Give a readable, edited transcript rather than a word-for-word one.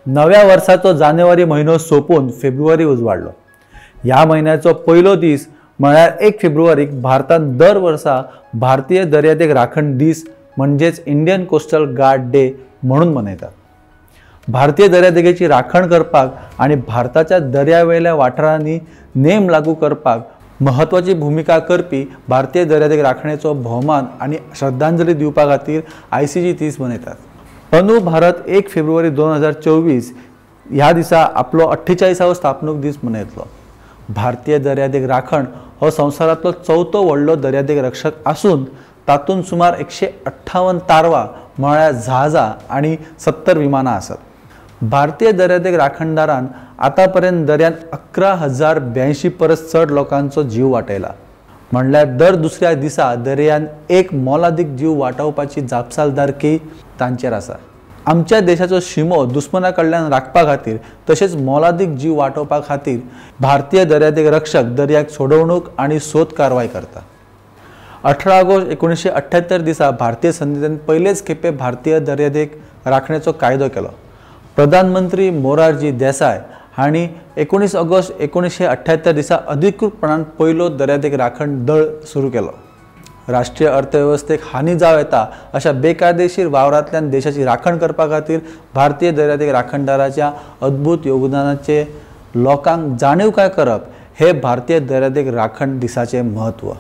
नव्या वर्साचो जानेवारी म्हयनो सोंपून फेब्रुवारी उजवाडलो. ह्या म्हयन्याचो पयलो दीस म्हळ्यार 1 फेब्रुवारीक भारतांत दर वर्सा भारतीय दर्यादेग राखण दीस म्हणजेच इंडियन कोस्टल गार्ड डे म्हणून मनयतात. भारतीय दर्यादेगेची राखण करपाक आनी भारताच्या दर्यावेल्या वाठारांनी नेम लागू करपाक महत्वाची भूमिका करपी भारतीय दर्यादेग राखणेचो भोवमान आनी श्रद्धांजली दिवपा खातीर ICG दीस मनयतात. अंदू भारत 1 फेब्रुवारी 2024 ह्या दिसा आपलो 48वो स्थापणूक दीस मनयतलो. भारतीय दर्यादेग राखण हो संवसारांतलो चवथो व्हडलो दर्यादेग रक्षक आसून तातूंत सुमार 158 तारवां म्हळ्यार जहाजां आनी 70 विमानां आसात. भारतीय दर्यादेग राखणदारान आतांपर्यंत दर्यांत 11,082 परस चड लोकांचो जीव वाटयला. म्हणल्यार दर दुसऱ्या दिसा दर्यांत एक मोलादीक जीव वाटावपाची जापसालदारकी तांचेर आसा. आमच्या देशाचो शिमो दुस्मना कडल्यान राखपा खातीर तशेंच मोलादीक जीव वाटोवपा खातीर भारतीय दर्यादेग रक्षक दर्याक सोडवणूक आनी सोद कारवाय करता. 18 ऑगस्ट 1978 दिसा भारतीय संसदेन पयलेच खेपे भारतीय दर्यादेग राखणेचो कायदो केलो. प्रधानमंत्री मोरारजी देसाय हांणी 19 ऑगस्ट 1978 दिसा अधिकृतपणान पयलो दर्यादेग राखण दळ सुरू केलो. राष्ट्रीय अर्थवेवस्थेक हानी जावं येता अशा बेकायदेशीर वावरांतल्यान देशाची राखण करपा खातीर भारतीय दर्यादेग राखणदाराच्या अद्भुत योगदानाचे लोकांक जाणीवकाय करप हे भारतीय दर्यादेग राखण दिसाचें म्हत्व.